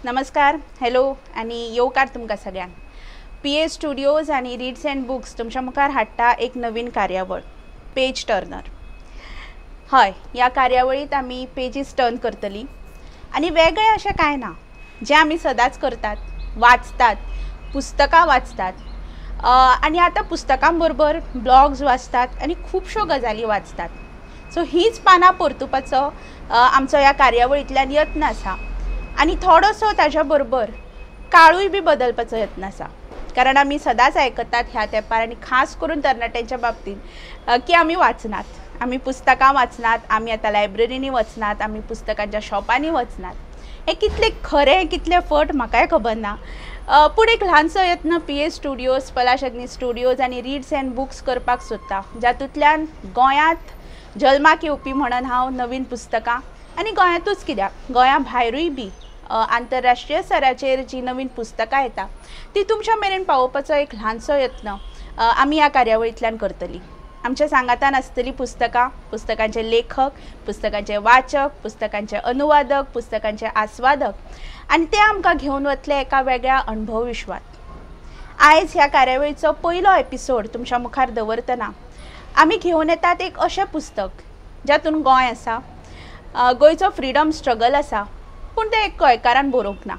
नमस्कार, हॅलो आनी येवकार तुमकां सगळ्यांक. पी ए स्टुडियोज आनी रीड्स अँड बुक्स तुमच्या मुखार हाडटा एक नवीन कार्यावळ, पेज टर्नर. हय, ह्या कार्यावळींत आमी पेजीस टर्न करतली आनी वेगळें अशें कांय ना, जें आमी सदांच करतात, वाचतात, पुस्तकां वाचतात आनी आतां पुस्तकां बरोबर ब्लॉग्स वाचतात आनी खुबश्यो गजाली वाचतात. सो हीच पानां परतुपाचो आमचो ह्या कार्यावळींतल्यान यत्न आसा आनी थोडोसो ताज्या बरोबर काळूय बी बदलपाचो यत्न आसा, कारण आमी सदांच आयकतात ह्या तेंपार आनी खास करून तरणाट्यांच्या बाबतींत की आमी वाचनात, आमी पुस्तकां वाचनात, आमी आतां लायब्ररींनी वचनात, आमी पुस्तकांच्या शॉपांनी वचनात. हें कितलें खरें कितलें फट म्हाकाय खबर ना, पूण एक ल्हानसो यत्न P A studios, Palash Agni studios आनी रीड्स अँड बुक्स करपाक सोदता, जातूंतल्यान गोंयांत जल्माक येवपी म्हणून हांव नवीन पुस्तकां आनी गोंयांतूच कित्याक गोंया भायरूय बी आंतरराष्ट्रीय स्तराचेर जी नवीन पुस्तकां येता ती तुमच्या मेरेन पावोवपाचो एक ल्हानसो यत्न आमी ह्या कार्यावळींतल्यान करतली. आमच्या सांगातान आसतली पुस्तकां, पुस्तकांचे लेखक, पुस्तकांचे वाचक, पुस्तकांचे अनुवादक, पुस्तकांचे आस्वादक आनी ते आमकां घेवन वतले एका वेगळ्या अणभव विश्वांत. आयज ह्या कार्यावळीचो पयलो एपिसोड तुमच्या मुखार दवरतना आमी घेवन येतात एक अशें पुस्तक जातून गोंय आसा, गोंयचो फ्रिडम स्ट्रगल आसा, पूण तें एक गोंयकारान बरोवंक ना.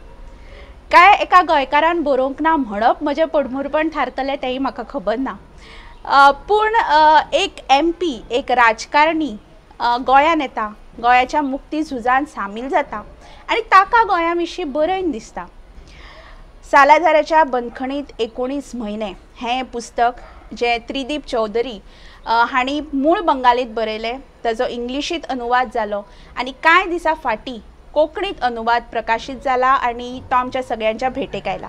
काय एका गोंयकारान बरोवंक ना म्हणप म्हजें पडमूरपण थारतलें तेंय म्हाका खबर ना, पूण एक एम पी, एक राजकारणी गोंयान येता, गोंयाच्या मुक्ती झुजान सामील जाता आनी ताका गोंया विशीं बरयन दिसता. सालाझाराच्या बंदखणीत 19 म्हयने हें पुस्तक जें त्रिदीप चौधरी हांणी मूळ बंगालींत बरयलें, ताजो इंग्लिशींत अनुवाद जालो आनी कांय दिसां फाटीं कोंकणीत अनुवाद प्रकाशीत जाला आनी तो आमच्या सगळ्यांच्या भेटेक आयला.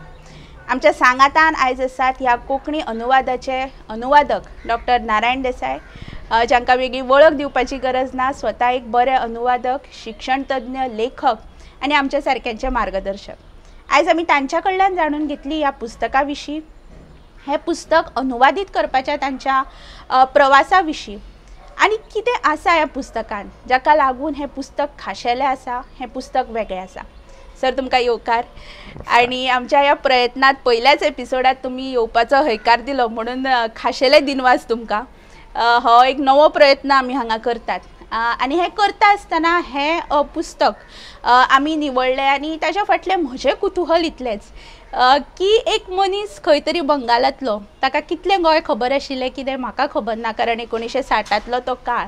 आमच्या सांगातान आयज आसात ह्या कोंकणी अनुवादाचे अनुवादक डॉक्टर नारायण देसाय, जांकां वेगळी वळख दिवपाची गरज ना, स्वता एक बरे अनुवादक, शिक्षणतज्ञ, लेखक आनी आमच्या सारक्यांचे मार्गदर्शक. आयज आमी तांच्या कडल्यान जाणून घेतली ह्या पुस्तका विशीं, हें पुस्तक अनुवादीत करपाच्या तांच्या प्रवासा विशीं आनी कितें आसा ह्या पुस्तकान जाका लागून हें पुस्तक खाशेलें आसा, हें पुस्तक वेगळें आसा. सर, तुमकां येवकार आनी आमच्या ह्या प्रयत्नांत पयल्याच एपिसोडांत तुमी येवपाचो हयकार दिलो म्हणून खाशेले दिनवास तुमकां. हो एक नवो प्रयत्न आमी हांगा करतात आनी हें करता आसतना हें पुस्तक आमी निवडलें आनी ताज्या फाटलें म्हजें कुतूहल इतलेंच की एक मनीस खंय तरी बंगालांतलो, ताका कितलें गोंय खबर आशिल्लें कितें म्हाका खबर ना, कारण 1960तलो तो काळ,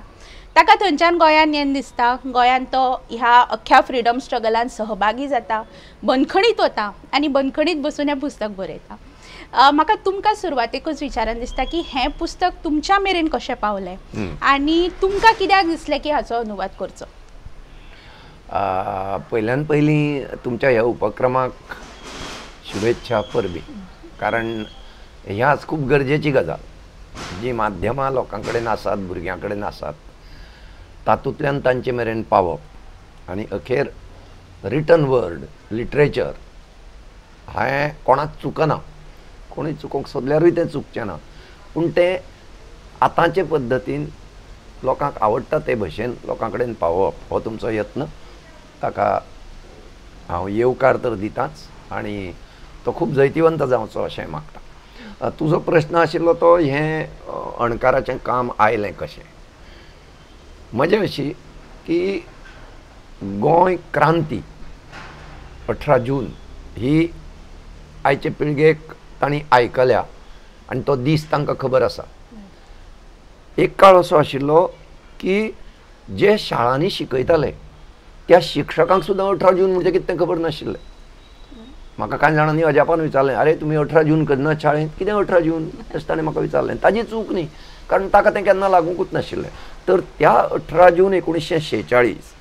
ताका थंयच्यान गोंयान येन दिसता, गोंयान तो ह्या अख्ख्या फ्रिडम स्ट्रगलान सहभागी जाता, बंदखणीत वता आनी बंदखणीत बसून हें पुस्तक बरयता. म्हाका तुमकां सुरवातेकूच विचारन दिसता की हें पुस्तक तुमच्या मेरेन कशें पावलें आनी तुमकां कित्याक दिसलें की हाचो अनुवाद करचो? पयल्यान पयलीं तुमच्या ह्या उपक्रमाक शुभेच्छा, परबी, कारण ही आज खूब गरजेची गजाल. जी माध्यमां लोकां कडेन आसात, भुरग्यां कडेन आसात, तातूंतल्यान तांचे मेरेन पावप आनी अखेर रिटन वर्ड, लिटरेचर हें कोणाक चुकना, कोणूय चुकोवंक सोदल्यारूय तें चुकचें ना, पूण तें आतांचे पद्दतीन लोकांक आवडटा ते भशेन लोकां कडेन पावोवप हो तुमचो यत्न, ताका हांव येवकार तर दिताच आनी तो खूब जैतिवंत जावचो अशें मागता. तुजो प्रश्न आशिल्लो तो हें अणकाराचें काम आयलें कशें? मजा अशी की गोंय क्रांती 18 जून ही आयचे पिळगेक तांणी आयकल्या आनी तो दीस तांकां खबर आसा. एक काळ असो आशिल्लो की जे शाळांनी शिकयताले त्या शिक्षकांक सुद्दां 18 जून म्हणजे कितें तें खबर नाशिल्लें. म्हाका कांय जाणांनी अजापान विचारलें, अरे तुमी 18 जून करना शाळेंत, कितें 18 जून अशें ताणें म्हाका विचारलें. ताजी चूक न्ही, कारण ताका तें केन्ना लागूंकूच नाशिल्लें. तर त्या 18 जून 1946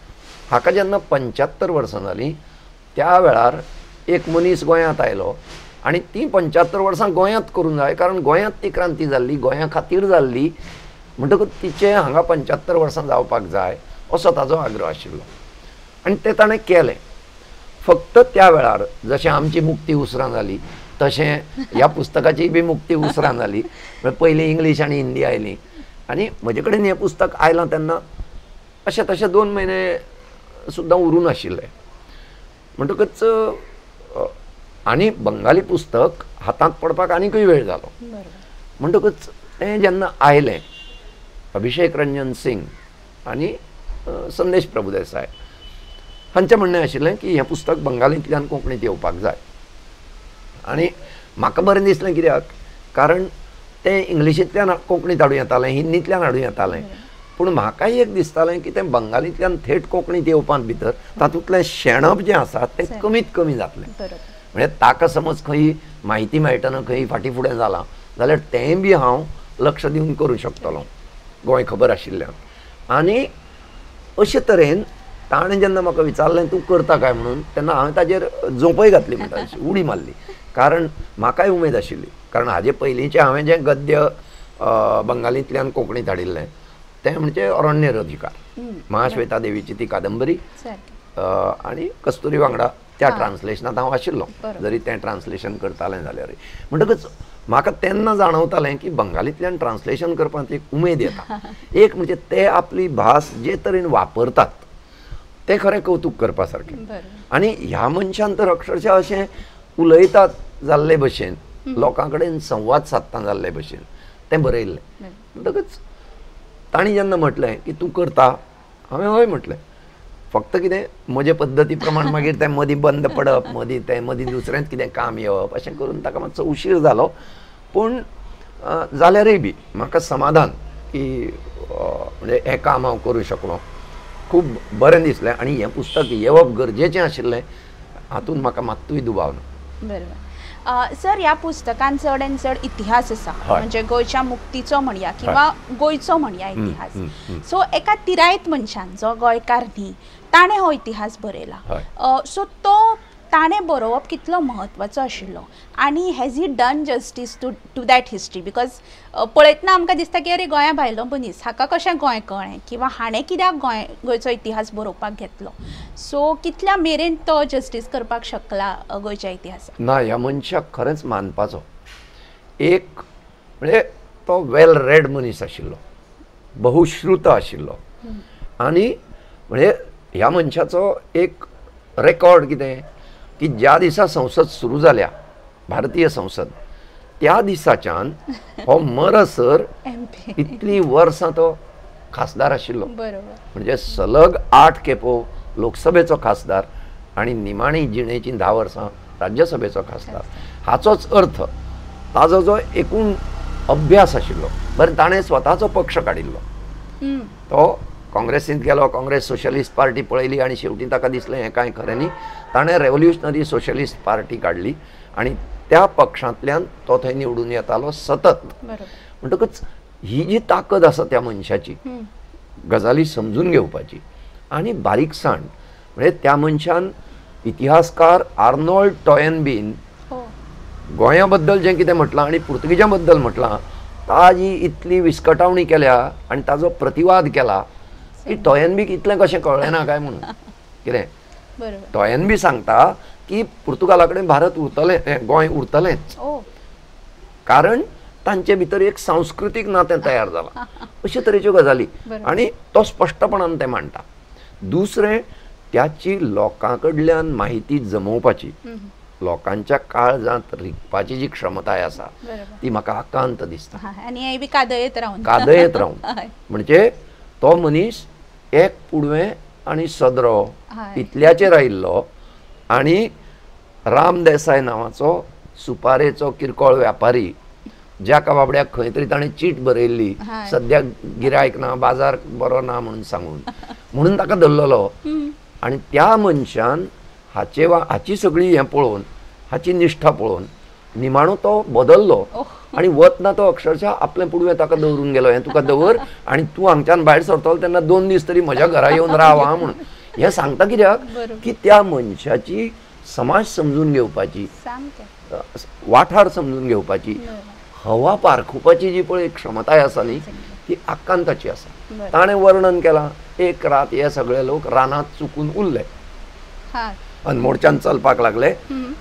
हाका जेन्ना 75 वर्सां जालीं त्या वेळार एक मनीस गोंयांत आयलो आनी तीं 75 वर्सां गोंयांत करूंक जाय, कारण गोंयांत ती क्रांती जाल्ली, गोंया खातीर जाल्ली, म्हणटकूच तिचें हांगा 75 वर्सां जावपाक जाय असो ताजो आग्रह आशिल्लो आनी तें ताणें केलें. फक्त त्या वेळार जशें आमची मुक्ती उसरां जाली तशें ह्या पुस्तकाची बी मुक्ती उसरां जाली. पयलीं इंग्लीश आनी हिंदी आयली आनी म्हजे कडेन हें पुस्तक आयलां तेन्ना अशें तशें 2 म्हयने सुद्दां उरूं नाशिल्लें. म्हणटकच आनी बंगाली पुस्तक हातांत पडपाक आनीकूय वेळ जालो. म्हणटकच तें जेन्ना आयलें अभिषेक रंजन सिंग आनी संदेश प्रभुदेसाय हांचें म्हणणें आशिल्लें की हें पुस्तक बंगालींतल्यान कोंकणींत येवपाक जाय. आनी म्हाका बरें दिसलें कित्याक, कारण तें इंग्लिशींतल्यान कोंकणींत हाडूं येतालें, हिंदींतल्यान हाडूं येतालें, पूण म्हाकाय एक दिसतालें की तें बंगालींतल्यान थेट कोंकणींत येवपांत भितर तातूंतलें शेणप जें आसा तें कमीत कमी जातलें. म्हणजे ताका समज खंय म्हायती मेळटना खंय फाटीं फुडें जालां जाल्यार तें बी हांव लक्ष दिवन करूं शकतलो गोंय खबर आशिल्ल्यान. आनी अशे तरेन ताणें जेन्ना म्हाका विचारलें तूं करता काय म्हणून, तेन्ना हांवें ताजेर झोंपय घातली म्हणटा अशी उडी मारली, कारण म्हाकाय उमेद आशिल्ली. कारण हाजे पयलींचें हांवें जें गद्य बंगालींतल्यान कोंकणींत हाडिल्लें तें म्हणजे अरण्य अधिकार, महाश्वेता देवीची ती कादंबरी आनी कस्तुरी वांगडा त्या ट्रान्सलेशनांत हांव आशिल्लो, जरी तें ट्रान्सलेशन करतालें जाल्यार. म्हणटकच म्हाका तेन्ना जाणवतालें की बंगालींतल्यान ट्रान्सलेशन करपांत एक उमेद येता. एक म्हणजे ते आपली भास जे तरेन वापरतात तें खरें कौतूक करपा सारकें. आनी ह्या मनशान तर अक्षरशः अशें उलयतात जाल्ले भशेन, लोकां कडेन संवाद सादता जाल्ले भशेन तें बरयल्लें. म्हणटकच तांणी जेन्ना म्हटलें की तूं करता, हांवें हय म्हटलें. फक्त कितें म्हजे पद्दती प्रमाण मागीर तें मदीं बंद पडप, मदीं तें मदीं दुसरेंच कितें काम येवप, अशें करून ताका मातसो उशीर जालो. पूण जाल्यारय बी म्हाका समाधान की म्हणजे हें काम हांव करूं शकलो, खूब बरें दिसलें. आनी हें पुस्तक येवप गरजेचें आशिल्लें हातूंत म्हाका मात्तूय दुबाव ना. बरोबर सर, ह्या पुस्तकान चड आनी चड इतिहास आसा, म्हणजे गोंयच्या मुक्तीचो म्हणया किंवा गोंयचो म्हणया इतिहास. सो एका तिरायत मनशान जो गोंयकार न्ही ताणें हो इतिहास बरयला, सो तो ताणें बरोवप कितलो म्हत्वाचो आशिल्लो आनी has he done justice to that history? Because पळयतना आमकां दिसता की अरे गोंया भायलो मनीस हाका कशें गोंय कळ्ळें किंवा हाणें कित्याक गोंयचो इतिहास बरोवपाक घेतलो, सो कितल्या मेरेन तो जस्टीस करपाक शकला गोंयच्या इतिहासाक? ना, ह्या मनशाक खरेंच मानपाचो. एक म्हणजे तो वेल रेड मनीस आशिल्लो, बहुश्रुत आशिल्लो. आनी म्हणजे ह्या मनशाचो एक रेकॉर्ड कितें की ज्या दिसा संसद सुरू जाल्या, भारतीय संसद, त्या दिसाच्यान हो मरसर इतली वर्सां तो खासदार आशिल्लो. म्हणजे सलग 8 खेपो लोकसभेचो खासदार आनी निमाणी जिणेची 10 वर्सां राज्यसभेचो खासदार. हाचोच अर्थ ताजो जो एकूण अभ्यास आशिल्लो, बरें ताणें स्वताचो पक्ष काडिल्लो. तो काँग्रेसींत गेलो, काँग्रेस सोशलिस्ट पार्टी पळयली आनी शेवटी ताका दिसलें हें कांय खरें न्ही, ताणें रेव्होल्युशनरी सोशलिस्ट पार्टी काडली आनी त्या पक्षांतल्यान तो थंय निवडून येतालो सतत. म्हणटकच ही जी ताकद आसा त्या मनशाची गजाली समजून घेवपाची आनी बारीकसाण, म्हणजे त्या मनशान इतिहासकार आर्नोल्ड टॉयनबीन गोंया बद्दल जें कितें म्हटलां आनी पुर्तुगेजां बद्दल म्हटलां ताजी इतली विस्कटावणी केल्या आनी ताजो प्रतिवाद केला की टॉयनबीक इतलें कशें कळ्ळें ना काय म्हणून. कितें टॉयनबी सांगता की पुर्तुगाला कडेन भारत उरतलें, गोंय उरतलेंच, कारण तांचे भितर एक सांस्कृतीक नातें तयार जालां, अशे तरेच्यो गजाली आनी तो स्पश्टपणान तें मांडटा. दुसरें, त्याची लोकां कडल्यान म्हायती जमोवपाची, लोकांच्या काळजांत रिगपाची जी क्षमताय आसा ती म्हाका आकांत दिसता. आनी बी कादयेत रावन, कादयेत रावन म्हणजे तो मनीस एक पुडवें आनी सदरो इतल्याचेर आयिल्लो आनी राम देसाय नांवाचो सुपारेचो किरकोळ व्यापारी ज्याका बाबड्याक खंय तरी ताणें चीट बरयल्ली सद्याक गिरायक ना, बाजार बरो ना म्हणून सांगून, म्हणून ताका धरलेलो. आनी त्या मनशान हाचे हाची सगळी हें पळोवन, हाची निश्ठा पळोवन निमाणो तो बदल्लो आनी वतना तो अक्षरशः आपलें पुडवें ताका दवरून गेलो, हें तुका दवर आनी तूं हांगच्यान भायर सरतलो तेन्ना 2 दीस तरी म्हज्या घरा येवन राव आं म्हणून. हें सांगता कित्याक की त्या मनशाची समाज समजून घेवपाची, वाठार समजून घेवपाची, हवा पारखुपाची जी पळय क्षमताय आसा न्ही ती आकांताची आसा. ताणें वर्णन केलां, एक रात हे सगळे लोक रानांत चुकून उरले, अनमोडच्यान चलपाक लागले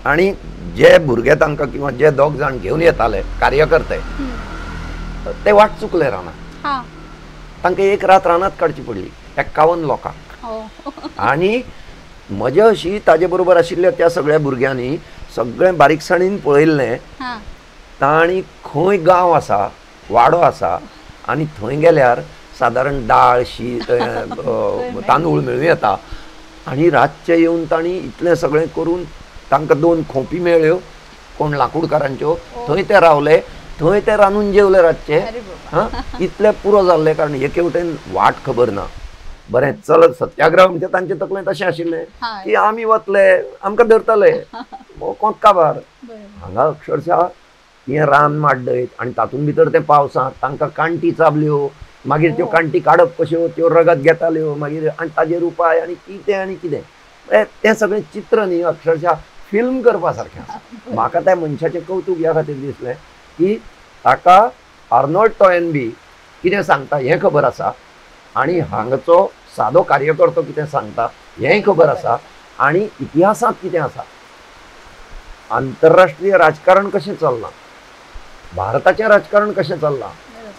आनी जे भुरगे तांकां किंवा जे 2 जाण घेवन येताले कार्यकर्ते ते वाट चुकले रानांत, तांकां एक रात रानांत काडची पडली 51 लोकांक. आनी मजा अशी ताजे बरोबर आशिल्ल्या त्या सगळ्या भुरग्यांनी सगळें बारीकसाणीन पळयल्लें. तांणी खंय गांव आसा, वाडो आसा आनी थंय गेल्यार सादारण दाळ शीत तांदूळ मेळूं येता. आनी रातचें येवन तांणी इतलें सगळें करून तांकां 2 खोंपी मेळ्ळ्यो कोण लाकूडकारांच्यो, थंय ते रावले, थंय ते रांदून जेवले रातचे. हां, इतलें पुरो जाल्लें कारण एके वटेन वाट खबर ना. बरें चलत सत्याग्रह म्हणजे तांचे तकलेंत अशें आशिल्लें की आमी वतले आमकां धरतले कोंत काबार. हांगा अक्षरशः हें रान माड्डयत आनी तातूंत भितर तें पावसांत तांकां कांटी चाबल्यो, मागीर त्यो कांटी काडप कश्यो, त्यो रगत घेताल्यो मागीर आनी ताजेर उपाय आनी कितें आनी कितें, तें सगळें चित्र न्ही अक्षरशः फिल्म करपा सारकें आसा. म्हाका त्या मनशाचें कौतूक ह्या खातीर दिसलें की ताका आर्नोल्ड टॉयनबी कितें सांगता हें खबर आसा आनी हांगाचो सादो कार्यकर्तो कितें सांगता हेंय खबर आसा आनी इतिहासांत कितें आसा, आंतरराष्ट्रीय राजकारण कशें चल्लां, भारताचें राजकारण कशें चल्लां,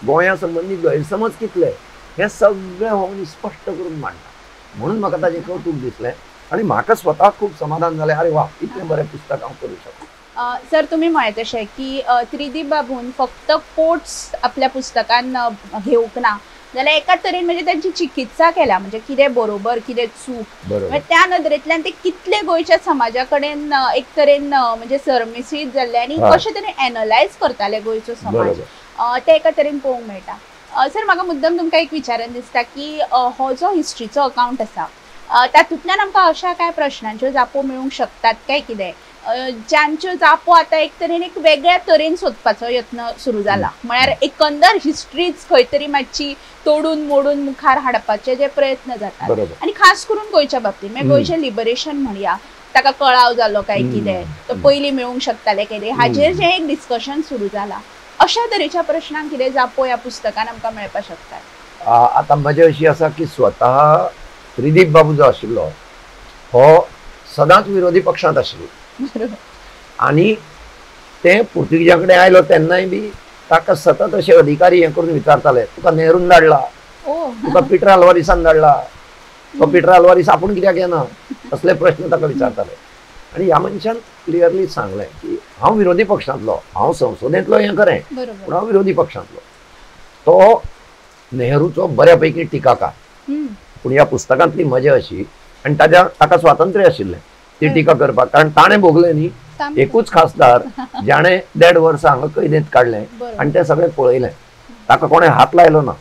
गोंया संबंदी गैरसमज कितले, हें सगळें हो स्पश्ट करून मांडटा. म्हणून म्हाका ताजें कौतूक दिसलें आनी म्हाका स्वताक खूब समाधान जालें, अरे वा इतलें बरें पुस्तक हांव करूं शकता. सर तुमी म्हळें तशें की त्रिदीप बाबून फक्त कोट्स आपल्या पुस्तकान घेवंक ना जाल्यार एका तरेन म्हणजे तांची चिकित्सा केल्या, म्हणजे कितें बरोबर कितें चूक, त्या नदरेंतल्यान ते कितले गोंयच्या समाजा कडेन एक तरेन म्हणजे सरमिसळीत जाल्ले आनी कशे तरेन एनलायज करताले गोंयचो समाज ते एका तरेन पळोवंक मेळटा. सर म्हाका मुद्दम तुमकां एक विचारन दिसता की हो जो हिस्ट्रीचो अकावंट आसा तातूंतल्यान आमकां अशा कांय प्रश्नांच्यो जापो मेळूंक शकतात काय कितें ज्यांच्यो जापो आतां एक तरेन एक वेगळ्या तरेन सोदपाचो यत्न सुरू जाला, म्हळ्यार एकंदर हिस्ट्रीच खंय तरी मातशी तोडून मोडून मुखार हाडपाचे जे प्रयत्न जातात आनी खास करून गोंयच्या बाबतींत, म्हणजे गोंयचें लिबरेशन म्हणया ताका कळाव जालो काय कितें, तो पयलीं मेळूंक शकतालें कितें, हाजेर जें एक डिस्कशन सुरू जाला, अशा तरेच्या प्रश्नांक कितें जापो ह्या पुस्तकान आमकां मेळपाक शकतात? आतां मजा अशी आसा की स्वता त्रिदीप बाबू जो आशिल्लो हो सदांच विरोधी पक्षांत आशिल्लो आनी ते पुर्तुगेजां कडेन आयलो तेन्नाय बी ताका सतत अशे अधिकारी हें करून विचारताले, तुका नेरून धाडला, तुका पिटर आल्वारीसान धाडला, तो पिटर आल्वारीस आपूण कित्याक येना, असले प्रश्न ताका विचारताले. आनी ह्या मनशान क्लियरली सांगलें की हांव विरोधी पक्षांतलो, हांव संसदेंतलो हें खरें पूण हांव विरोधी पक्षांतलो. तो नेहरूचो बऱ्या पैकी टिकाकार, पूण ह्या पुस्तकांतली मजा अशी आनी ताज्या ताका स्वातंत्र्य आशिल्लें ती टिका करपाक, कारण ताणें भोगलें न्ही, एकूच खासदार जाणें 1.5 वर्सां हांगा कैदेंत काडलें आनी तें सगळें पळयलें, ताका कोणें हात लायलो ना,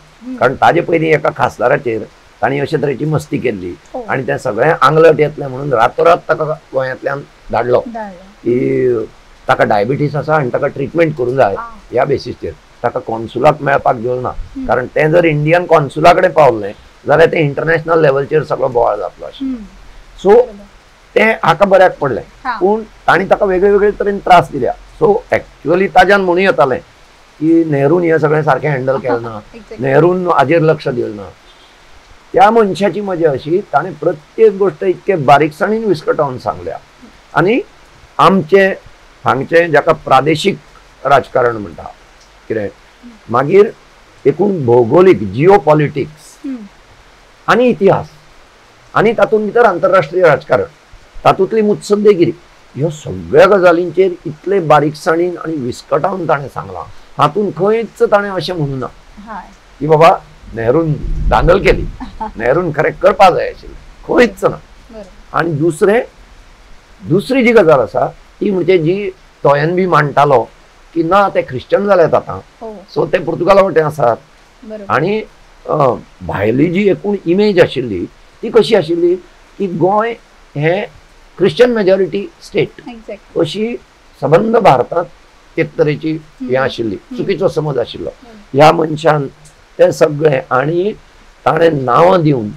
कारण ताजे पयलीं एका खासदाराचेर तांणी अशे तरेची मस्ती केल्ली आनी तें सगळें आंगलट येतलें म्हणून रातोरात ताका गोंयांतल्यान धाडलो की ताका डायबिटीस आसा आनी ताका ट्रिटमेंट करूंक जाय ह्या बेसीसचेर. ताका कॉन्सुलाक मेळपाक दिवंक ना, कारण तें जर इंडियन कॉन्सुला कडेन पावलें जाल्यार तें इंटरनॅशनल लेवलचेर सगळो बोवाळ जातलो अशें. सो तें हाका बऱ्याक पडलें, पूण तांणी ताका वेगळे वेगळे तरेन त्रास दिल्या. सो एक्चुअली ताज्यान म्हणूं येतालें की नेरून हें सगळें सारकें हँडल केलें ना, नेरून हाजेर लक्ष दिलें ना. त्या मनशाची मजा अशी ताणें प्रत्येक गोश्ट इतके बारीकसाणीन विस्कटावन सांगल्या. आनी आमचें हांगचें जाका प्रादेशीक राजकारण म्हणटा कितें, मागीर एकूण भौगोलीक जिओ पॉलिटिक्स आनी इतिहास आनी तातूंत भितर आंतरराष्ट्रीय राजकारण, तातूंतली मुत्सद्देगिरी, ह्यो सगळ्या गजालींचेर इतले बारीकसाणीन आनी विस्कटावन ताणें सांगलां. हातूंत खंयच ताणें अशें म्हणूं ना की बाबा नेरून धांदल केली, नेरून खरें करपा जाय आशिल्लें, खंयच ना. आनी दुसरें दुसरी जी गजाल आसा ती म्हणजे जी टॉयनबी मांडटालो की ना ते ख्रिश्चन जाल्यात आतां, सो ते पुर्तुगाला वटेन आसात, आनी भायली जी एकूण इमेज आशिल्ली ती कशी आशिल्ली की गोंय हें ख्रिश्चन मेजॉरिटी स्टेट अशी सबंद भारतांत एक तरेची हें आशिल्ली, चुकीचो समज आशिल्लो. ह्या मनशान तें सगळें आनी ताणें नांवां दिवन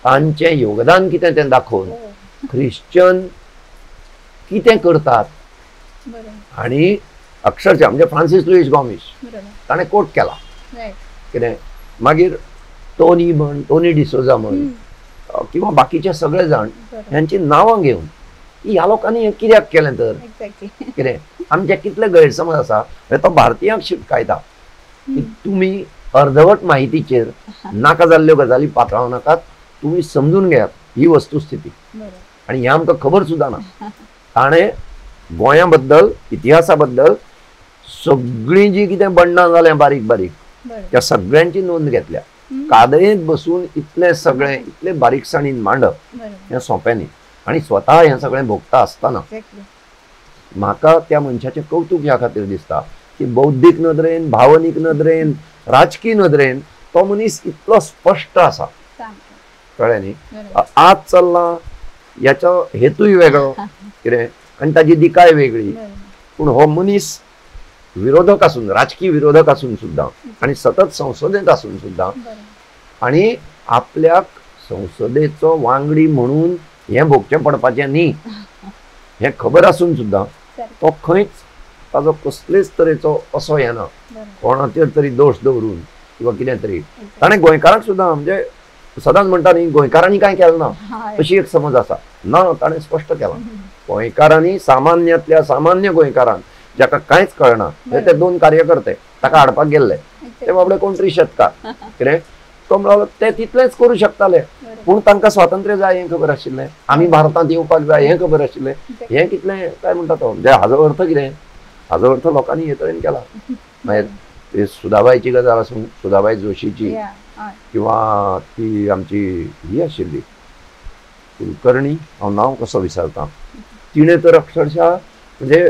तांचें योगदान कितें तें दाखोवन ख्रिश्चन कितें करतात आनी अक्षरशः म्हणजे फ्रांसीस लुईस गॉमिश ताणें कोट केला कितें, मागीर टोनी म्हण, टोनी डिसोजा म्हण किंवा बाकीचे सगळे जाण ह्यांची नांवां घेवन ह्या लोकांनी हें कित्याक केलें तर कितें आमचे कितले गैरसमज आसा तो भारतीयांक शिटकायता की तुमी अर्धवट माहितीचेर नाका जाल्ल्यो गजाली पातळावं नाकात, तुमी समजून घेयात ही वस्तुस्थिती. आनी हें आमकां खबर सुद्दां ना. ताणें गोंया बद्दल, इतिहासा बद्दल सगळीं जी कितें बंडां जाल्यां बारीक बारीक त्या सगळ्यांची नोंद घेतल्या. कादयेंत बसून इतलें सगळें इतले बारीकसाणीन मांडप हें सोंपें न्ही आनी स्वता हें सगळें भोगता आसतना म्हाका त्या मनशाचें कौतूक ह्या खातीर दिसता की बौद्धीक नदरेन, भावनीक नदरेन, राजकीय नदरेन तो मनीस इतलो स्पश्ट आसा. कळ्ळें न्ही? आज चल्ला याचो हेतूय वेगळो कितें आनी ताजी दिकाय वेगळी, पूण हो मनीस विरोधक आसून, राजकीय विरोधक आसून सुद्दां आनी सतत संसदेंत आसून सुद्दां आनी आपल्याक संसदेचो वांगडी म्हणून हें भोगचें पडपाचें न्ही हें खबर आसून सुद्दां तो खंयच ताजो कसलेच तरेचो असो येना कोणाचेर तरी दोश दवरून किंवा कितें तरी. ताणें गोंयकारांक सुद्दां म्हणजे सदांच म्हणटा न्ही गोंयकारांनी कांय केलें ना अशी एक समज आसा. ना, ताणें स्पश्ट केलां गोंयकारांनी, सामान्यांतल्या सामान्य गोंयकारान जाका कांयच कळना ते दोन कार्यकर्ते ताका हाडपाक गेल्ले ते बाबडे कोण तरी शेतकार कितें तो म्हणलो ते तितलेंच करूं शकताले, पूण तांकां स्वातंत्र्य जाय हें खबर आशिल्लें, आमी भारतांत येवपाक जाय हें खबर आशिल्लें. हें कितलें काय म्हणटा तो म्हणजे हाजो अर्थ कितें, हाजो अर्थ लोकांनी हे तरेन केला. मागीर सुधाबायची गजाल आसूं, सुधाबाय जोशीची, किंवा ती आमची ही आशिल्ली कुलकर्णी, हांव नांव कसो विसरतां, तिणें तर अक्षरशः म्हणजे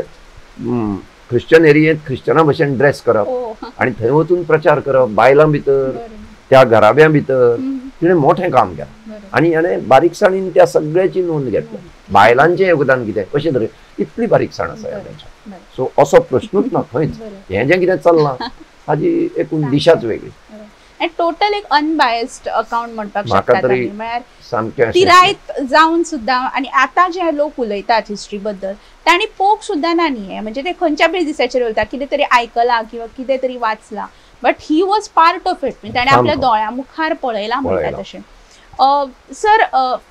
ख्रिश्चन एरियेंत ख्रिश्चना भशेन ड्रेस करप आनी थंय वचून प्रचार करप बायलां भितर, त्या घराब्यां भितर तिणें मोठें काम केलां. आनी हेणें बारीकसाणीन त्या सगळ्याची नोंद घेतल्या, बायलांचें योगदान कितें कशें तरेन, इतली बारीकसाण आसा ह्या मनशाक. सो असो प्रश्नूच ना खंयच. हें जें कितें चल्लां ताजी एकूण दिशाच वेगळी. टोटल एक अनबायस्ड अकाउंट म्हणपाक शकता म्हळ्यार तिरायत जावन सुद्दां. आनी आतां जे लोक उलयतात हिस्ट्री बद्दल तांणी पोक सुद्दां ना न्ही, म्हणजे ते खंयच्या बेजिसाचेर उलयतात, कितें तरी आयकलां किंवा कितें तरी वाचलां, but he was part of it. म्हणजे ताणें आपल्या दोळ्या मुखार पळयलां म्हणटा तशें. सर,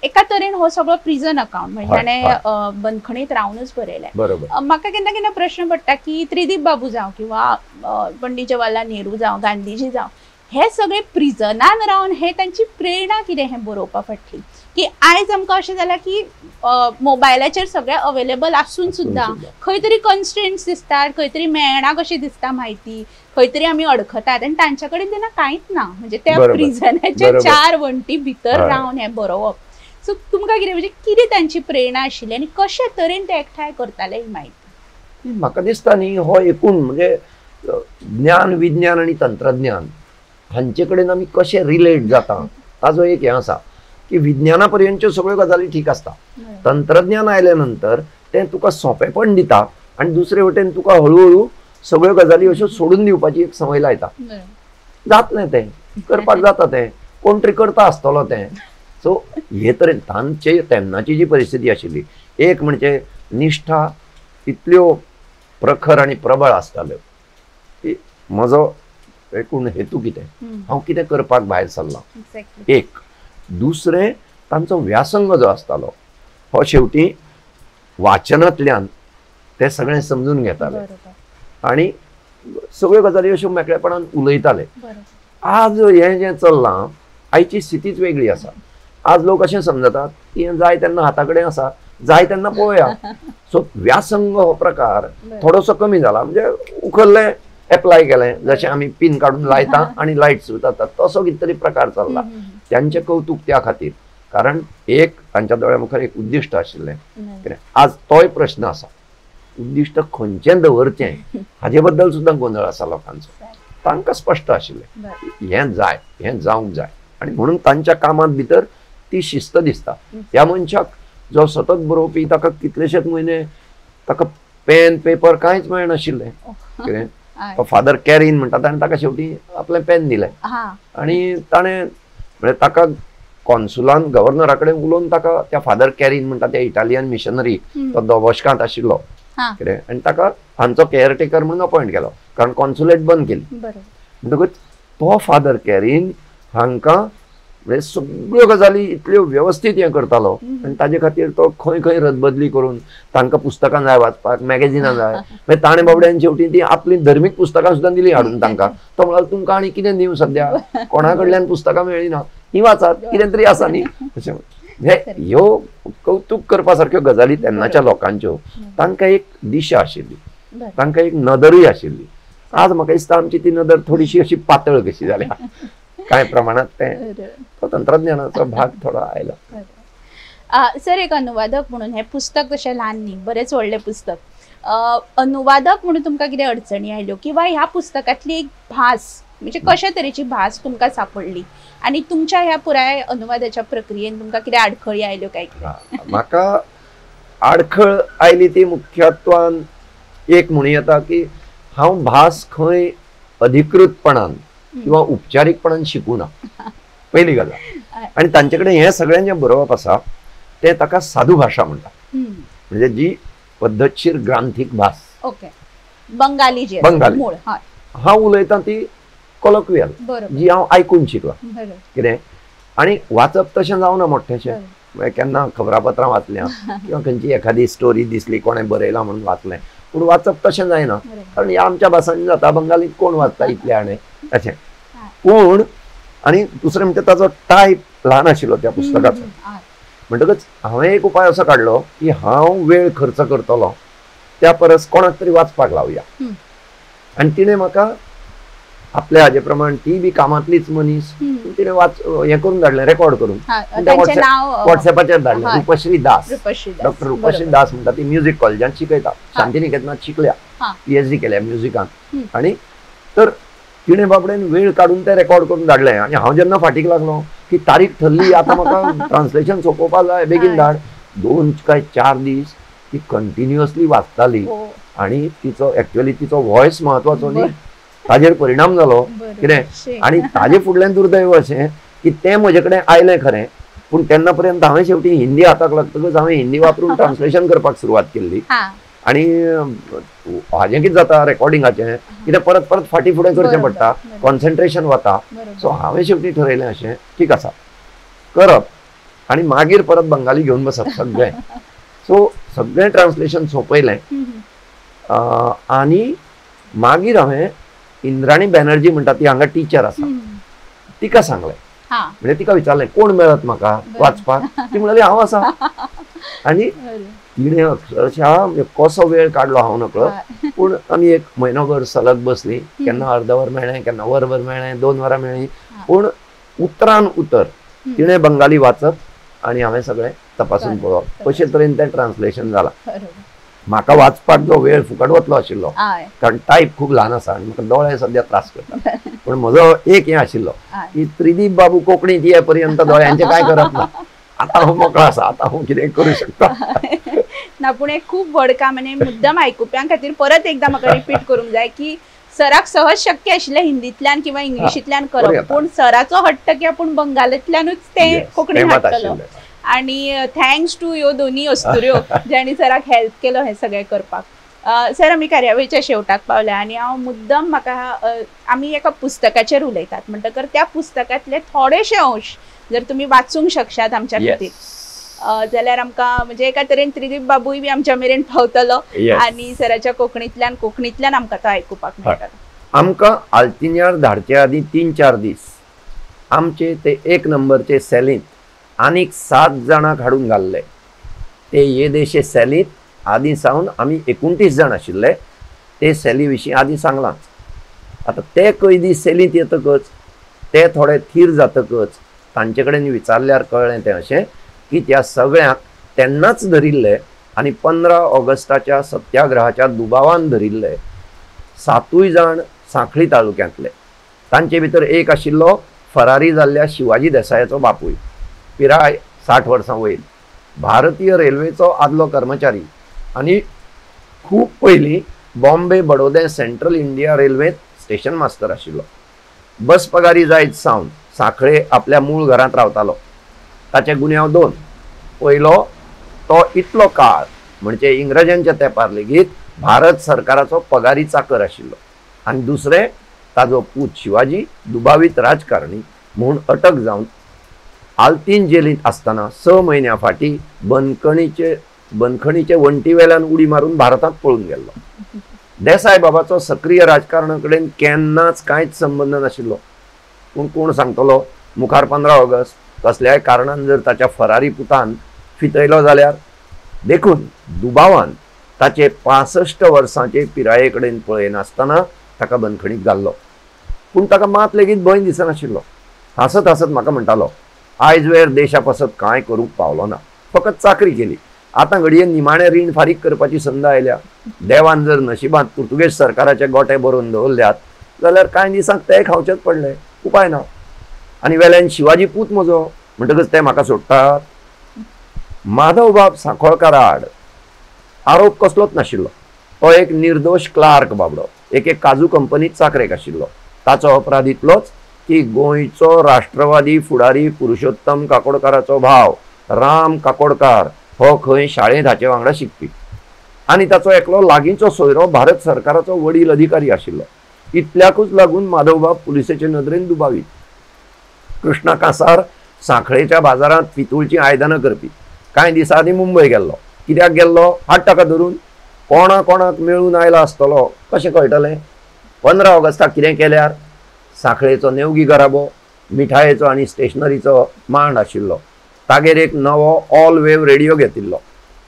एका तरेन हो सगळो प्रिजन अकाउंट म्हणजे ताणें बंदखणीत रावनूच बरयलें. म्हाका केन्ना केन्ना प्रश्न पडटा की त्रिदीप बाबू जावं किंवा पंडित जवाहरलाल नेहरू जावं, गांधीजी जावं, हे सगळे प्रिजनान रावन हे तांची प्रेरणा कितें हें बरोवपा फाटली, की आयज आमकां अशें जालां की मोबायलाचेर सगळें अवेलेबल आसून सुद्दां खंय तरी कन्स्ट्रेंट्स दिसतात, खंय तरी मेळना कशी दिसता म्हायती, खंय तरी आमी अडखतात आनी तांच्या कडेन तेन्ना कांयच ना. म्हणजे त्या प्रिजनाच्या चार वण्टी भितर रावन हें बरोवप. सो तुमकां कितें म्हणजे कितें तांची प्रेरणा आशिल्ली आनी कशे तरेन ते एकठांय करताले ही म्हायती? म्हाका दिसता न्ही हो एकूण म्हणजे ज्ञान, विज्ञान आनी तंत्रज्ञान हांचे कडेन आमी कशें रिलेट जाता ताजो एक हें आसा की विज्ञाना पर्यंतच्यो सगळ्यो गजाली ठीक आसता, तंत्रज्ञान आयल्या नंतर तें तुका सोंपेपण दिता आनी दुसरे वटेन तुका हळुहळू सगळ्यो गजाली अश्यो सोडून दिवपाची एक संवय लायता. जातलें तें, करपाक जाता तें, कोण तरी करता आसतलो तें. सो हे तरेन तांचे तेन्नाची जी परिस्थिती आशिल्ली, एक म्हणजे निश्ठा इतल्यो प्रखर आनी प्रबळ आसताल्यो की म्हजो एकूण हेतू कितें, हांव कितें करपाक भायर सरलां एक. दुसरें तांचो व्यासंग जो आसतालो हो शेवटी वाचनांतल्यान ते सगळें समजून घेताले आनी सगळ्यो गजाली अश्यो मेकळेपणान उलयताले. आज हें जें चल्लां आयची स्थितीच वेगळी आसा. आज लोक अशें समजतात की हें जाय तेन्ना हाता कडेन आसा, जाय तेन्ना पळोवया. सो व्यासंग हो प्रकार थोडोसो कमी जाला, म्हणजे उखल्लें एप्लाय केलें, जशें आमी पिन काडून लायता आनी लायट सुरू जाता तसो कितें तरी प्रकार चल्ला. त्यांचें कौतूक त्या खातीर, कारण एक तांच्या दोळ्या मुखार एक उद्दिश्ट आशिल्लें. कितें आज तोय प्रश्न आसा, उद्दिश्ट खंयचें दवरचें हाजे बद्दल सुद्दां गोंदळ आसा लोकांचो. तांकां स्पश्ट आशिल्लें हें जाय, हें जावंक जाय, आनी म्हणून तांच्या कामांत भितर ती शिस्त दिसता. ह्या मनशाक जो सतत बरोवपी ताका कितलेशेच म्हयने ताका पेन पेपर कांयच मेळनाशिल्लें. कितें फादर कॅरीन म्हणटा ताणें ताका शेवटी आपलें पेन दिलें आनी ताणें म्हणजे ताका कॉन्सुलान गव्हर्नरा कडेन उलोवन ताका त्या फादर कॅरीन म्हणटा त्या इटालियन मिशनरी तो दोबोश्कांत आशिल्लो कितें, आनी ताका हांचो केअरटेकर म्हणून अपॉयंट केलो, कारण कॉन्सुलेट बंद केली. म्हणटकूच तो फादर कॅरीन हांकां म्हणजे सगळ्यो गजाली इतल्यो वेवस्थीत हें करतालो आनी ताजे खातीर तो खंय खंय रदबदली करून तांकां पुस्तकां जाय वाचपाक, मॅगझिनां जाय, मागीर ताणें बाबड्यान शेवटी ती आपली धर्मीक पुस्तकां सुद्दां दिली हाडून तांकां. तो म्हणलो तुमकां आनी कितें दिवं, सद्या कोणा कडल्यान पुस्तकां मेळ्ळीं ना, हीं वाचात, कितें तरी आसा न्ही अशें. म्हणजे ह्यो कौतुक करपा सारक्यो गजाली तेन्नाच्या लोकांच्यो. तांकां एक दिशा आशिल्ली, तांकां एक नदरूय आशिल्ली. आज म्हाका दिसता आमची ती नदर थोडीशी अशी पातळ कशी जाल्या कांय प्रमाणात. तें तो तंत्रज्ञानाचो भाग थोडो आयला. सर, एक अनुवादक म्हणून हें पुस्तक तशें ल्हान न्ही, बरेंच व्हडलें पुस्तक. अनुवादक म्हणून तुमकां कितें अडचणी आयल्यो किंवा ह्या पुस्तकांतली एक भास म्हणजे कशा तरेची भास तुमकां सापडली आनी तुमच्या ह्या पुराय अनुवादाच्या प्रक्रियेन तुमकां कितें आडखळी आयल्यो काय? म्हाका आडखळ आयली ती मुख्यत्वान एक म्हणूं येता की हांव भास खंय अधिकृतपणान किंवा उपचारीकपणान शिकूना, पयली गजाल. आनी तांचे कडेन हें सगळें जें बरोवप आसा तें ताका साधू भाशा म्हणटा, म्हणजे जी पद्धतशीर ग्रांथीक भास. ओके, बंगाली जी बंगाली हांव उलयतां ती कॉलोक्वियल, जी हांव आयकून शिकलां कितें. आनी वाचप तशें जावना मोठेशें, केन्ना खबरापत्रां वाचल्या किंवा खंयची एखादी स्टोरी दिसली कोणें बरयला म्हणून वाचलें, पूण वाचप तशें जायना कारण ह्या आमच्या भासांनी जाता, बंगालीत कोण वाचता इतलें हाणें अशें. पूण आनी दुसरें म्हणजे ताजो टायप ल्हान आशिल्लो त्या पुस्तकाचो, म्हणटकच हांवें एक उपाय असो काडलो की हांव वेळ खर्च करतलो त्या परस कोणाक तरी वाचपाक लावया. आनी तिणें म्हाका आपल्या हाजे प्रमाण, ती बी कामांतलीच मनीस, तिणें वाच हें करून धाडलें, रेकॉर्ड करून वॉट्सएपाचेर धाडलें. रुपश्री दास, डॉक्टर रुपश्री दास म्हणटा, ती म्युजीक कॉलेजांत शिकयता, शांतिनिकेतनात शिकल्या, PhD केल्या म्युजिकांत. आनी तर तिणें बाबडेन वेळ काडून तें रेकॉर्ड करून धाडलें. आनी हांव जेन्ना फाटीक लागलो की तारीख ठरली, आतां म्हाका ट्रान्सलेशन सोंपोवपा जाय, बेगीन धाड, 2 काय 4 दीस ती कंटिन्युअसली वाचताली. आनी तिचो एक्चुअली तिचो वॉयस म्हत्वाचो न्ही, ताजेर परिणाम जालो कितें. आनी ताजे फुडल्यान दुर्दैव अशें की तें म्हजे कडेन आयलें खरें, पूण तेन्ना पर्यंत हांवें शेवटी हिंदी हाताक लागतकच हांवें हिंदी वापरून ट्रान्सलेशन करपाक सुरवात केल्ली. आनी हाजें कितें जाता, रेकॉर्डिंगाचें कितें परत परत फाटीं फुडें करचें पडटा, कॉन्सन्ट्रेशन वता. सो हांवें शेवटी ठरयलें अशें ठीक आसा करप आनी मागीर परत बंगाली घेवन बसप सगळें. सो सगळें ट्रान्सलेशन सोंपयलें. आनी मागीर हांवें इंद्राणी बॅनर्जी म्हणटा ती हांगा टिचर आसा, तिका सांगलें, म्हणजे तिका विचारलें कोण मेळत म्हाका वाचपाक, ती म्हणाली हांव आसा. आनी तिणें अक्षरशः कसो वेळ काडलो हांव नकळो, पूण आमी एक म्हयनोभर सलग बसली, केन्ना अर्द वर मेळ्ळें, केन्ना वरभर मेळ्ळें, 2 वरां मेळ्ळीं, पूण उतरान उतर तिणें बंगाली वाचप आनी हांवें सगळें तपासून पळोवप, अशे तरेन तें ट्रान्सलेशन जालां. म्हाका वाचपाक जो वेळ फुकट वतलो आशिल्लो, कारण टायप खूब ल्हान आसा आनी म्हाका दोळे सद्या त्रास करता, पूण म्हजो एक हें आशिल्लो की त्रिदीप बाबू कोंकणीत ये पर्यंत दोळ्यांचें कांय करप ना, आतां हांव मोकळो आसा, आतां हांव कितें करूं शकता ना. पूण एक खूब व्हड काम आनी मुद्दम आयकुप्यां खातीर परत एकदां म्हाका रिपीट करूंक जाय की सराक सहज शक्य आशिल्लें हिंदींतल्यान किंवा इंग्लिशींतल्यान करप, पूण सराचो हट्ट की आपूण बंगालींतल्यानूच तें कोंकणीन हाडटलो. आनी thanks to ह्यो दोनूय अस्तुऱ्यो ज्यांनी सराक हेल्प केलो हें सगळें करपाक. सर, आमी कार्यावळीच्या शेवटाक पावल्या आनी हांव मुद्दम म्हाका आमी एका पुस्तकाचेर उलयतात म्हणटकर त्या पुस्तकांतले थोडेशे अंश जर तुमी वाचूंक शकशात आमच्या खातीर जाल्यार आमकां म्हणजे एका तरेन त्रिदीप बाबूय बी आमच्या मेरेन पावतलो आनी सराच्या कोंकणींतल्यान कोंकणींतल्यान आमकां तो आयकुपाक मेळटलो. आमकां आल्तिन्यार धाडचे आदीं 3-4 दीस आमचे ते 1 नंबरचे सेलींत आनीक 7 जाणांक हाडून घाल्ले. ते येदेशे सेलींत आदीं सावन आमी 29 जाण आशिल्ले, ते सेली विशीं आदीं सांगलां. आतां ते कैदी सेलींत येतकच ते थोडे थीर जातकच तांचे कडेन विचारल्यार कळ्ळें तें अशें की त्या सगळ्यांक तेन्नाच धरिल्ले आनी 15 ऑगस्टाच्या सत्याग्रहाच्या दुबावान धरिल्ले. 7 जाण सांखळी तालुक्यांतले, तांचे भितर एक आशिल्लो फरारी जाल्ल्या शिवाजी देसायाचो बापूय, पिराय 60 वर्सां वयर, भारतीय रेल्वेचो आदलो कर्मचारी आनी खूब पयलीं बॉम्बे बडोदे सेंट्रल इंडिया रेल्वेंत स्टेशन मास्टर आशिल्लो. बस पगारी जायत सावन सांखळे आपल्या मूळ घरांत रावतालो. ताचे गुन्यांव 2, पयलो तो इतलो काळ म्हणजे इंग्रजांच्या तेंपार लेगीत भारत सरकाराचो पगारी चाकर आशिल्लो, आनी दुसरें ताजो पूत शिवाजी दुबावीत राजकारणी म्हूण अटक जावन आल्तीन जेलींत आसतना 6 म्हयन्यां फाटीं बंदखणीचे वण्टी वेल्यान उडी मारून भारतांत पळून गेल्लो. देसाय बाबाचो सक्रीय राजकारणा कडेन केन्नाच कांयच संबंद नाशिल्लो, पूण कोण सांगतलो मुखार 15 ऑगस्ट कसल्याय कारणान जर ताच्या फरारी पुतान फितयलो जाल्यार, देखून दुबावान ताचे 65 वर्सांचे पिराये कडेन पळयनासतना ताका बंदखणीत घाल्लो। पूण ताका मात लेगीत भंय दिसनाशिल्लो। हांसत हांसत म्हाका म्हणटालो, आयज वेर देशा पासत कांय करूंक पावलो ना, फकत चाकरी केली। आतां घडये निमाणें रीण फारीक करपाची संद आयल्या। देवान जर नशिबांत पुर्तुगेज सरकाराचे गोटे बरोवन दवरल्यात जाल्यार कांय दिसांक ते खावचेच पडले, उपाय ना। आनी वेल्यान शिवाजी पूत म्हजो, म्हणटकच ते म्हाका सोडटात। माधवबाब सांखळकारा आड आरोप कसलोच नाशिल्लो। तो एक निर्दोश क्लार्क बाबडो, एके काजू कंपनीत चाकरेक आशिल्लो। ताचो अपराध इतलोच की गोंयचो राष्ट्रवादी फुडारी पुरुषोत्तम काकोडकाराचो भाव राम काकोडकार हो खंय शाळेंत हाचे वांगडा शिकपी आनी ताचो एकलो लागींचो सोयरो भारत सरकाराचो वडील अधिकारी आशिल्लो। इतल्याकूच लागून माधवबाब पुलिसेचे नदरेन दुबावीत। कृष्णा कासार सांखळेच्या बाजारांत पितूळचीं आयदनां करपी, कांय दिसां आदीं मुंबय गेल्लो। कित्याक गेल्लो? हाड ताका धरून। कोणा कोणाक मेळून आयला आसतलो कशें कळटलें? 15 ऑगस्टाक कितें केल्यार सांखळेचो नेवगी घराबो, मिठायेचो आनी स्टेशनरीचो मांड आशिल्लो। तागेर एक नवो ऑल वेव रेडियो घेतिल्लो।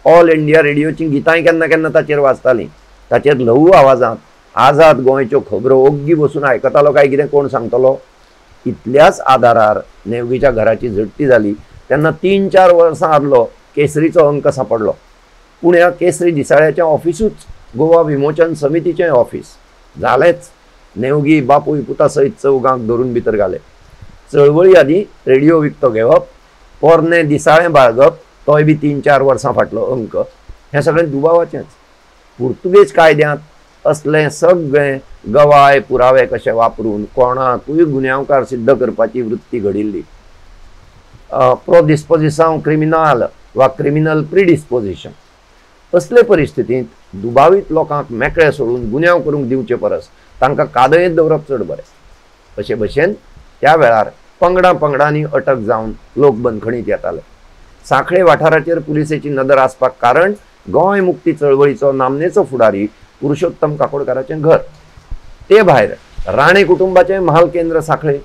ऑल इंडिया रेडियोचीं गितांय केन्ना केन्ना ताचेर वाजतालीं। ताचेर ल्हवू आवाजांत आझाद गोंयच्यो खबरो ओग्गी बसून आयकतालो काय कितें कोण सांगतलो? इतल्याच आदारार नेवगीच्या घराची झडटी जाली तेन्ना 3-4 वर्सां आदलो केसरीचो अंक सांपडलो। पुण्या केसरी दिसाळ्याचें ऑफिसूच गोवा विमोचन समितीचें ऑफिस जालेंच। नेवगी बापूय पुता सयत चौगांक धरून भितर घाले। चळवळी आदीं रेडियो विकतो घेवप, पोरणें दिसाळें बाळगप, तोय बी 3-4 वर्सां फाटलो अंक, हें सगळें दुबावाचेंच। पुर्तुगेज कायद्यांत असलें सगळें गवाय पुरावे कशे वापरून कोणाकूय गुन्यांवकार सिद्ध करपाची वृत्ती घडिल्ली। प्रोडिस्पोजिसांव क्रिमिनाल वा क्रिमिनल प्रिडिस्पोजिशन असले परिस्थितींत दुबावीत लोकांक मेकळे सोडून गुन्यांव करूंक दिवचे परस तांकां कादयेंत दवरप चड बरें। अशे भशेन त्या वेळार पंगडां पंगडांनी अटक जावन लोक बंदखणीत येताले। सांखळे वाठाराचेर पुलिसेची नदर आसपाक कारण गोंय मुक्ती चळवळीचो नामनेचो फुडारी पुरुषोत्तम काकोडकाराचें घर, ते भायर राणे कुटुंबाचें म्हाल केंद्र सांखळे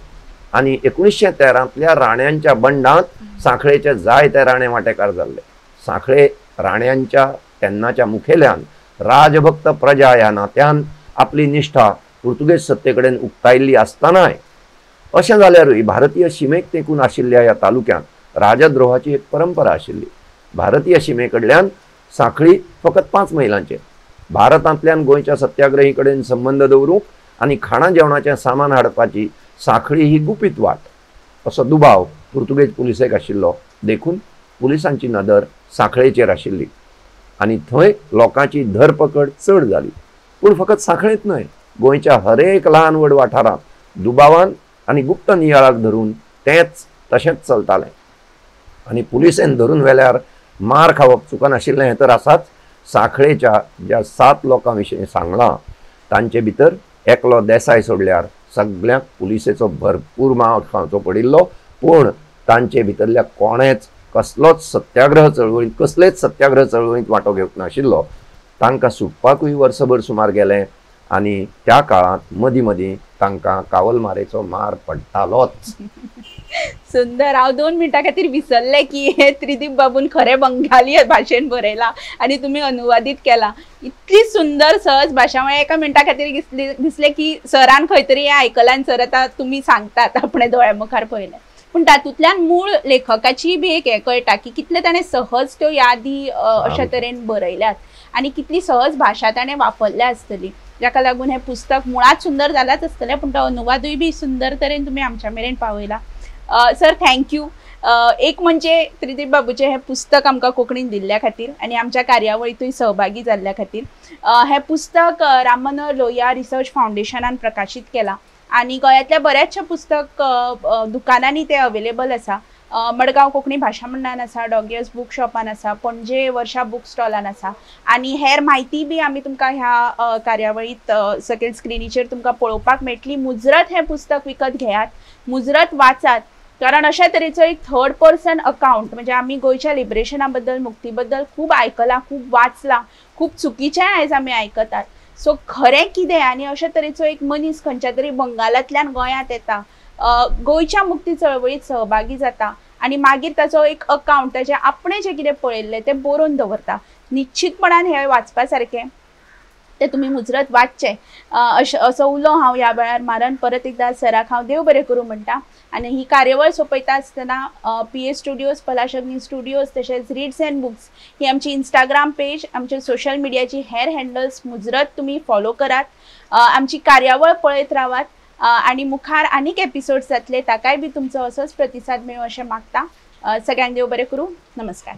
आनी 1913 राण्यांच्या बंडांत सांखळेचे जायते राणे वांटेकार जाल्ले। सांखळे राण्यांच्या तेन्नाच्या मुखेल्यान राजभक्त प्रजा ह्या नात्यान आपली निष्ठा पुर्तुगेज सत्ते कडेन उक्तायल्ली आसतनाय अशें जाल्यारूय भारतीय शिमेक तेंकून आशिल्ल्या ह्या तालुक्यांत राजद्रोहाची एक परंपरा आशिल्ली। भारतीय शिमे कडल्यान सांखळी फकत 5 मैलांचेर, भारतांतल्यान गोंयच्या सत्याग्रही कडेन संबंद दवरूंक आनी खाणा जेवणाचें सामान हाडपाची सांखळी ही गुपीत वाट असो दुबाव पुर्तुगेज पुलिसेक आशिल्लो। देखून पुलिसांची नदर सांखळेचेर आशिल्ली आनी थंय लोकांची धरपकड चड जाली। पूण फकत सांखळेंत न्हय, गोंयच्या हरेक ल्हान व्हड वाठारांत दुबावान आनी गुप्त नियाळाक धरून तेंच तशेंच चलतालें आनी पुलिसेन धरून व्हेल्यार मार खावप चुकनाशिल्लें हें तर आसाच। सांखळेच्या ज्या 7 लोकां विशीं सांगलां तांचे भितर एकलो देसाय सोडल्यार सगळ्यांक पुलिसेचो भरपूर मार खावचो पडिल्लो। पूण तांचे भितरल्या कोणेच कसलोच सत्याग्रह चळवळींत कसलेच सत्याग्रह चळवळींत वांटो घेवंक नाशिल्लो। तांकां सुटपाकूय वर्सभर सुमार गेलें आनी त्या काळांत मदीं मदीं तांकां कावलमारेचो मार पडटालोच। सुंदर. हांव 2 मिनटां खातीर विसरलें की हे त्रिदीप बाबून खरें बंगाली भाशेन बरयलां आनी तुमी अनुवादीत केलां। इतली सुंदर सहज भाशा, म्हळ्यार एका मिनटा खातीर दिसलें की सरान खंय तरी हें आयकलां आनी सर आतां तुमी सांगतात आपणे दोळ्या मुखार पळयलें। पूण तातूंतल्यान मूळ लेखकाची बी एक हें कळटा की कितले ताणें सहज त्यो यादी अशा तरेन बरयल्यात आनी कितली सहज भाशा ताणें वापरल्या आसतली, जाका लागून हें पुस्तक मुळांत सुंदर जालांच आसतलें, पूण तो अनुवादूय बी सुंदर तरेन तुमी आमच्या मेरेन पावयला। Sir thank you. एक म्हणजे त्रिदीप बाबूचें हें पुस्तक आमकां कोंकणीन दिल्ल्या खातीर आनी आमच्या कार्यावळींतूय सहभागी जाल्ल्या खातीर। हें पुस्तक राम मनोहर लोहिया रिसर्च फावंडेशनान प्रकाशीत केलां आनी गोंयांतल्या बऱ्याचशा पुस्तक दुकानांनी तें अवेलेबल आसा। मडगांव कोंकणी भाशा मंडळान आसा, डॉगियर्स बूक शॉपान आसा, पणजे वर्षा बूक स्टॉलान आसा आनी हेर म्हायती बी आमी तुमकां ह्या कार्यावळींत सकयल स्क्रिनीचेर तुमकां पळोवपाक मेळटली। मुजरत हें पुस्तक विकत घेयात, मुजरत वाचात, कारण अशा तरेचो एक थर्ड पर्सन अकाउंट म्हणजे आमी गोंयच्या लिबरेशना बद्दल, मुक्ती बद्दल खूब आयकलां, खूब वाचलां, खूब चुकीचें आयज आमी आयकतात। सो खरें कितें आनी अशा तरेचो एक मनीस खंयच्या तरी बंगालांतल्यान गोंयांत येता, गोंयच्या मुक्ती चळवळींत सहभागी जाता आनी मागीर ताचो एक अकावंट ताचें आपणें जें कितें पळयल्लें तें बरोवन दवरता. निश्चितपणान हें वाचपा सारकें, तें तुमी मुजरत वाचचें अशें असो उलो हांव ह्या वेळार मारन परत एकदां सराक हांव देव बरें करूं म्हणटा. आनी ही कार्यावळ सोंपयता आसतना पीए स्टुडियोज, पलाश अग्नी स्टुडियोज तशेंच रीड्स अँड बुक्स ही आमची इंस्टाग्राम पेज, आमचे सोशल मिडियाची हेर हँडल्स मुजरत तुमी फॉलो करात, आमची कार्यावळ पळयत रावात आनी मुखार आनीक एपिसोड जातले ताकाय बी तुमचो असोच प्रतिसाद मेळूं अशें मागता. सगळ्यांक देव बरें करूं. नमस्कार.